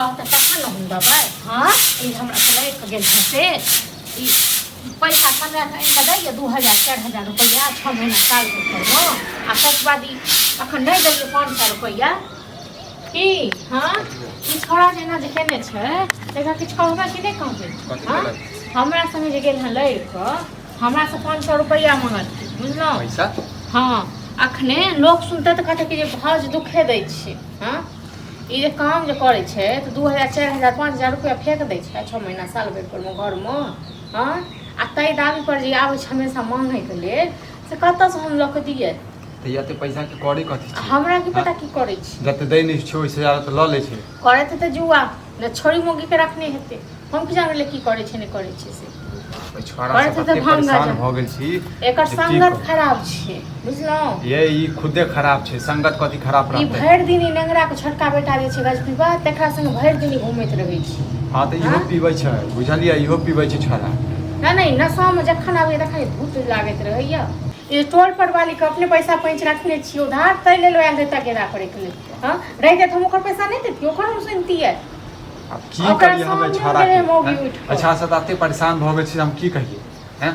तऽ तखन ने हम देबै। हँ, ई हमरा से लड़ि कऽ गेल हँ से ई पैसा कमाए कऽ आनि कऽ दैए 2000 4000 रुपैआ 6 महीना साल भरिमे, आ तकर बाद ई अखन नहि दैए 500 रुपैआ की? हँ, ई छोड़ा जे एना जे केने छै तऽ एकरा किछु कहबै कि नहि कहबै? कथी हँ केलक? हमरा संगे जे गेल हँ लड़ि कऽ, हमरासँ 500 रुपैआ मङ्गलकै, बुझलहुँ? पैसा? हँ, अखने लोक सुनतै तऽ कहतै कि जे भाउज दुखे दै छै। हँ, ई जे काम जे करै छै तऽ 2000 4000 5000 रुपैआ फेक दै छै 6 महीना साल भरि परमे घरमे। हँ, आ ताहि दाबी पर जे आबै छै हमेशा मांगैके लेल, से कतऽसँ हम लऽ कऽ दियै? तऽ एते पैसा के करै कथी छै? हमरा की पता की करै छै। जते दै नहि छै ओहिसँ ज्यादा तऽ लऽ लै छै। करैत हेतै जुआ ने, छोरी मौगीके रखने हेतै। हम की जानले की करै छै नहि करै छै से। ओहि छोड़ा करैत से हेतै कते भांग परेशान गाजा। भऽ गेल छी एकर जे की संगत कहू। खराब छै, बुझलहुँ? ये ई खुदे खराब छै, संगत कथी खराब ई रहतै? भरि दिन ई नेंगरा के छोटका बेटा जे छै गजपीबा, तकरा संग भरि दिन ई घूमैत रहै छै। हँ, तऽ इहो हँ? पीबै छै, बुझलियै? इहो पीबै छै छोड़ा। नहि नहि, नशामे जखन आबैया तखन भूत लागैत रहैया। ई टोल पर वाली के अपने पैसा पैंच रखने छियै उधार, ताहि लेल आयल रहै तगेदा करैके लेल। हँ, रहितै तऽ हम ओकर पैसा नहि दैतियै, ओकर हम सुनितियै। आब की ओकरा करियै हम एहि सामने छोड़ा गेलै के? मौगी हैं? उठि कऽ। अच्छा से तऽ एते परेशान भऽ गेल छी, हम की कहियै? हैं,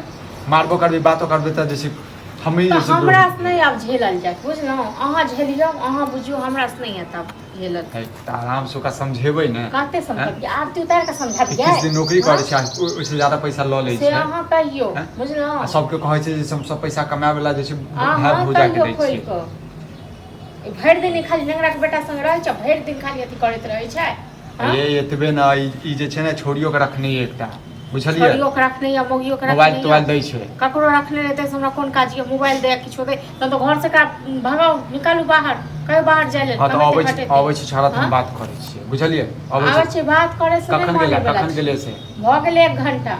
मारबो करबै, बातो करबै तऽ जे छै हमही तऽ जे छै हमरा से नहि आब झेलल जायत, बुझलहुँ? अहाँ झेलियौ, अहाँ बुझियौ, हमरा से नहि हैत आब झेलल। है, तऽ आरामसँ ओकरा समझेबै ने। कते समझबियै? आरती उतारि कऽ समझबियै? किछु दिन नौकरी हँ? करै छै आ ओहिसँ ज्यादा पैसा लऽ लै से छै। अहाँ कहियौ। हैं? बुझलहुँ? आ सबके कहै छै जे हम सब पैसा कमाए वला जे छै भाय अहाँ भौजाके कहियौ दै खोलि छियै। कऽ। ई भरि दिन ई खाली नेंगराके बेटा संग रहै छै, भरि दिन खाली अथी करैत रहै छै। हँ? ये एतबे ने, ई जे छै ने छोड़ियो के रखने ये एकटा, बुझलियै? छोड़ियो के रखने या मौगियो के मोबाइल रखने तोबाइल यऽ। दै छै। ककरो रखने रहतै से हमरा कोन काज यऽ? मोबाइल दै किछो दै तहन तऽ घरसँ एकरा भगाउ, निकालू बाहर, कहियो बाहर जाइ लेल। हँ, तऽ कमेतै अबै छै। खटेतै। अबै छै छोड़ा तऽ हम हँ? बात करै छियै, बुझलियै? अबै आबै छै। छै बात करै से नहि कखन गेलै? मानै वला कखन छै। गेलै से? भऽ गेलै 1 घंटा।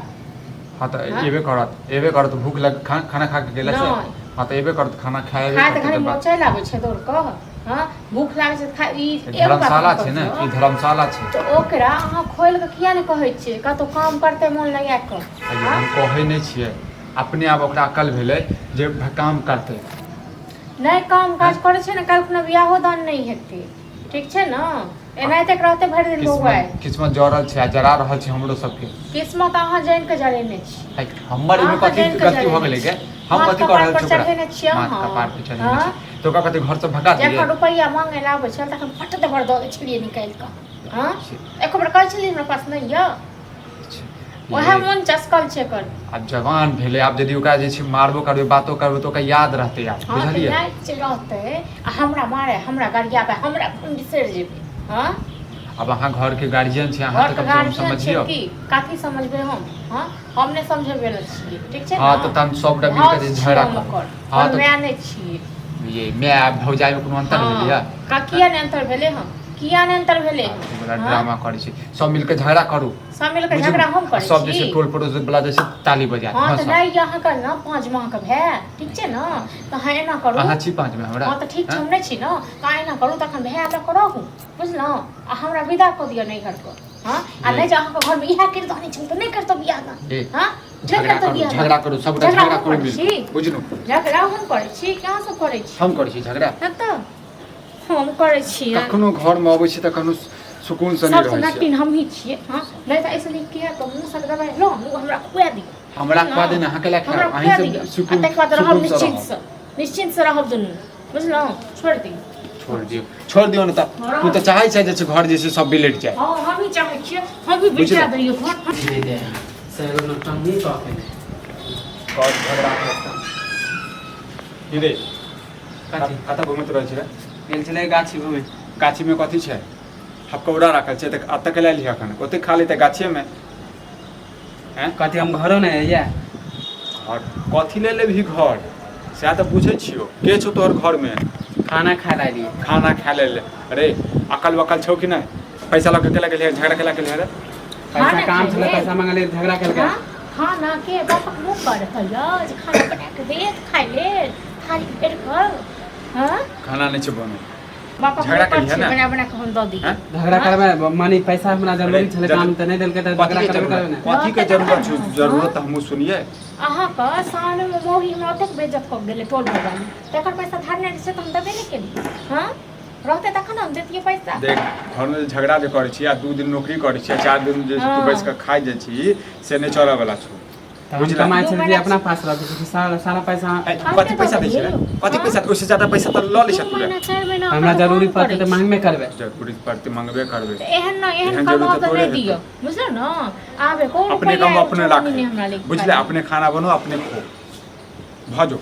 हँ, तऽ हँ? एबे करत, एबे करत। भूख लग खाना खा के गेलै से? नहि। हँ, तऽ एबे करत, खाना खाए एबे खाय तऽ करतै घड़ी तऽ बात। चलि आबै छै दौड़ कऽ। हँ, भूख लागै छै तऽ खाय ई ई एगो बात धर्मशाला हम छै ने। कहै ई धर्मशाला छै। तऽ ओकरा अहाँ खोलि कऽ किया नहि कहै छियै कतहु काम करतै मोन लगा कऽ? आइयो हँ? हम कहै नहि छियै, अपने आब ओकरा अकल भेलै जे काम करतै। नहि काम काज करै छै ने, काल्हि खुना बियाहो दान नहि हेतै, ठीक छै ने? एनाहिते रहतै भरि दिन बौआइ। किस्मत, किस्मत जड़ल छै आ जरा रहल छै हमरो सबके। किस्मत अहाँ जानि कऽ जरेने छी। है, हमर एहिमे अहाँ कथी जानि कऽ गलती भऽ जरेने गेलै छी। गे? हम माथ कथी कऽ कपार रहल पर छी ओकरा? चढ़ेने छियै माथ अहाँ। कपार पर चढ़ेने हँ? छी तऽ ओकरा कथी घरसँ भगा दियै? जखन रुपैआ मांगे लए आबै छल तखन फट दबर दऽ दै छलियै निकालि कऽ। हँ, एको बेर कहै छलियै हमरा पास नहि यऽ? उएह ये, मोन चसकल छै एकर। आब जवान भेलै, आब यदि ओकरा जे छै मारबो करबै, बातो करबै तऽ ओकरा याद रहतै आब। हँ, तऽ बुझलियै? याद जे रहतै आ हमरा मारे, हमरा गरियाबै, हमरा हम बिसरि जेबै? हँ? आब अहाँ घरके गार्जियन छै अहाँ, तऽ घरके कमसँ कम गार्जियन छै। समझियौ। की कथी समझबै हम? हँ, हम नहि समझेबै लए छियै, ठीक छै हँ, ने? तऽ तहन सबटा मिल कऽ भाउज जे छियै झगड़ा हम करू। ओकर, हँ, ओकर तऽ माय नहि छियै। ये माय आ भौजाइमे कोनो अन्तर हँ भेलैया? का किया नहि अन्तर भेलै हँ? किया नहि अन्तर भेलै हँ? बड़ा हँ? ड्रामा करै छै। सब मिल कऽ झगड़ा करू, सब मिल कऽ बुझू झगड़ा हम आ करै सब जे छी? छै टोल पड़ोस वाला जे छै ताली बजायत। हँ, तऽ हँसत। नहि यऽ अहाँके ने 5 माहके भाय, ठीक छै ने? तऽ अहाँ एना करू। अहाँ छी पाँचमे हमरा? हँ, तऽ ठीक छै। हँ? हम नहि छी ने, तऽ अहाँ एना करू, तखन भाय लऽ कऽ रहू, बुझलहुँ? आ हमरा विदा कऽ दिअ नैहरके। हँ, आ ये नहि जे अहाँके घरमे इएह किरदानी छल तऽ नहि करितहुँ बियाह दान। ए हँ, नहि झगड़ा करितहुँ करू, बियाह दान। झगड़ा करू, सबगोटा झगड़ा झगड़ा हम करू करै मिल छी? बुझलहुँ? झगड़ा हम करै छी कि अहाँ सब करै छी? हम करै छी झगड़ा? हँ, तऽ हम करै छी। कखनो घरमे अबै छी तऽ कखनो सुकूनसँ नहि सबसँ रहै छी। नटिन हमही छियै। हँ, नहि तऽ एहिसँ नीक किए तऽ मुँह सक दबाइ लो, मुँह हमरा खुआ दिअ। हमरा खुआ बुझलहुँ? दे ने, अहाँके लए हमरा खायब खुआ अहीँसँ दिअ आ सुकून, तकर बाद रहब सुकूनसँ रहब। निश्चिन्तसँ, निश्चिन्तसँ रहब दुनू, बुझलहुँ? छोड़ि दियौ। छोड़ दियौ, छोड़ दियौ ने। तऽ तू तऽ चाहै छै जे छै घर जे छै सब बिलटि जाय। हँ, हमही चाहै छियै, हमही बिलटा दैयौ घर। नहि दे से एगो नौटंकी कऽ के नहि। घर झगड़ा करता। की रे? कथी? कतऽ घुमैत रहै छै रे? गेल छलै गाछी घुमै। गाछीमे कथी छै? हपकौड़ा राखल छै तऽ एतऽ के लए लिहऽ, एखन ओते खा लेतै गाछिएमे। हैं? कथी हम घरो नहि होइए? घर कथी ले लेबही घर, सएह तऽ पूछै छियौ। के छौ तोहर घरमे? खाना खाय लए एलियै। खाना खाय ले ले? अरे, अकल बकल छौ कि नहि? पैसा लऽ के केला गेलियै, झगड़ा केला गेलियै रे? पैसा खाना काम छलै, खेबै? पैसा मंगलियै, झगड़ा केलकै। हँ, खाना के बापक मुँह पर कहियो जे खाना बना कऽ देत खाय लेल थारी भरि कऽ? हँ? खाना नहि छै बनल। बापक झगड़ा मुँह पर केलियै छै ने? बना बना कऽ हम दऽ दियै? हैं? झगड़ा हँ? करबै माने पैसा हमरा जरूरी अरे, छलै, काम तऽ नहि देलकै तऽ कथी झगड़ा के करबै जरूरत? करबै ने। कथी के रहतै जरूरत तखन छौ? ने। जरूरत तऽ हमहूँ सुनियै। अहाँके सामनेमे मौगी हमरा ओतेक बेइज्जत कऽ गेलै टोल भरवाली, तकर पैसा धारने रहै से तऽ हम देबे नहि केलियै। हँ? रहतै तखन हम देतियै पैसा। देख, घरमे जे झगड़ा जे करै छी आ 2 दिन नौकरी करै छी आ 4 दिन जे तू हँ। बैस कऽ खाइ जाइ छी, से नहि चलऽ वाला छौ। तऽ हम बुझला? कमाइ दू छियै महीना अपना पास रखै छी सारा सारा पैसा। ए, कते कथी पैसा दै दऽ छै रे? देलियै? कथी हँ? पैसा? ओहिसँ ज्यादा पैसा तऽ लऽ लै दू छै तू रे। महीना 4 महीना हमरा अहाँ जरूरी काम पड़तै करै तऽ छी। मांगबे करबै। जरूरी पड़तै मंगबे करबै। तऽ एहन न एहन एहन कमाउ जरूरत तऽ थोड़े नहि हेतै। दिअ, बुझलहुँ ने? आब एको अपने रुपैआ कम एगो अपने चौअन्नी राखै नहि हमरा लैके बुझले? खाली। अपने खाना बनो, अपने खो, भऽ जो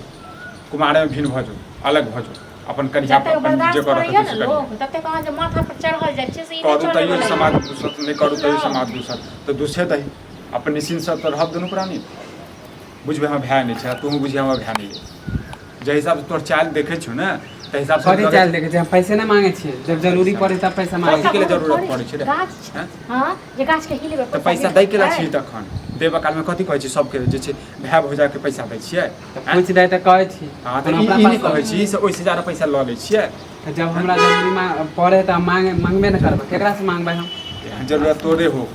कुमारे में भिन्न भऽ जो, अलग भऽ जो, अपन करिहा जतेक अपन जे बर्दाश्त करऽ करैया के ने से करिहा। लोक ततेक अहाँ जे माथा पर चढ़ल जाइ छै से ई नहि करू चलै तैयो वला समाज यऽ। दूसत, नहि करू तैयो बुझलहुँ? समाज दूसत, तऽ दूसे दही अपन निश्चिन्तसँ तऽ रहब दुनू प्राणी। बुझबै हमर भाय नहि छै आ तोहूँ बुझिहे हमर भाय नहि अइ। जाहि हिसाबसँ तोहर चालि देखै छियौ ने, ताहि हिसाबसँ कथी लगै चालि देखै छियै? हम पैसे नहि मांगै छियै, जब जरूरी पड़े तब पैसा मांगै कथी के छियै। लिए जरूरत पड़ै छै रे? गाछ छै। हैं? हँ, जे गाछके हिलेबै तऽ पैसा दै के ला छी तखन देबऽ कालमे कथी कहै छी सबके जे छै भाय भौजाइके पैसा दै छियै? तऽ पूछि दै तऽ कहै छी। हँ तऽ कोनो ई अपना ई नहि पास कहै छी से ओहिसँ ज्यादा पैसा लऽ लै छियै। तऽ जब हमरा जरूरी पड़े तऽ हम मांगे मांगबे नहि करबै, केकरासँ मांगबै हम? एहन जरूरत तोरे हो,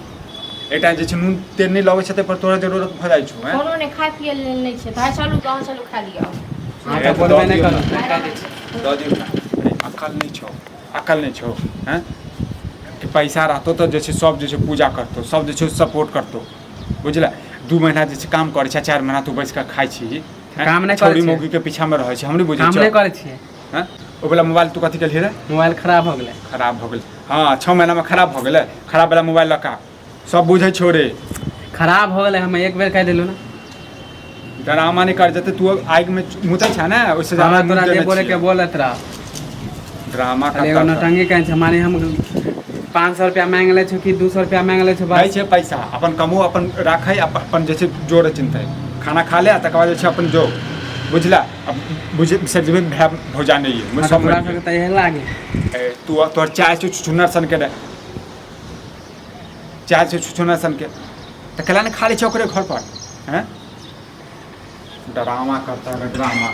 एकटा जे छै नून तेल नहि लबै छै ताहि पर तोरा जरूरत भऽ जाइ छौ? हैं? कोनो नहि, खाय पिए लेल नहि छै तऽ चलू गाँव, चलू खा लिअ। हँ ए, तऽ तऽ बोलबे दऽ नहि दियौ करू ने। कहि दै छी। दऽ दियौ ने। अरे अकल नहि छौ, अकल नहि छौ? हैं, कि पैसा रहतौ तऽ जे छै सब जे छै पूजा करतौ, सब जे छै सपोर्ट करतौ, बुझले? 2 महीना जे छै काम करै छै, 4 महीना तू बैस कऽ खाइ छी। काम नहि करै छौड़ी छियै। मौगी के पीछा में रहै छै, हम नहि बुझै काम छियौ। नहि करै छियै। हैं, ओ वाला मोबाइल तू कथी केलही रे? मोबाइल खराब हो गेलै। खराब भऽ गेल? हँ, 6 महीनामे खराब भऽ गेलै? खराब वाला मोबाइल लऽ कऽ सब बुझै छौ रे। खराब हो गेलै, हम एक बेर कहि देलहुँ ने। ड्रामा नहि कर, जते तू आगिमे मुतै छै ने ओहिसँ हमरा ज्यादा तोरा मुत जे देने बोले के छियै। बोलत रह। ड्रामा खाली एगो करता। नौटंकी कहै छै, माने हम 500 रुपया मांगि लै छौ कि 200 रुपया मांगि लै छौ दै बस। छै पैसा, अपन कमो, अपन राखै, अपन जे छै जोड़े चिन्हतै, खाना खा ले आ तकर बाद जे छै अपन जो, बुझला? अब बुझ बिसरि जेबै भाय भौजा नहि ये हँ, तऽ सब तोरा मरि सबके तऽ इहे लागे। गेल। ए, तू तोहर चाय छौ छुछुन्नर सन के रे, चाय छौ छुछुन्नर सन के, तऽ केला नहि खा लै छै ओकरे घर पर? हैं, ड्रामा करता रहे ड्रामा।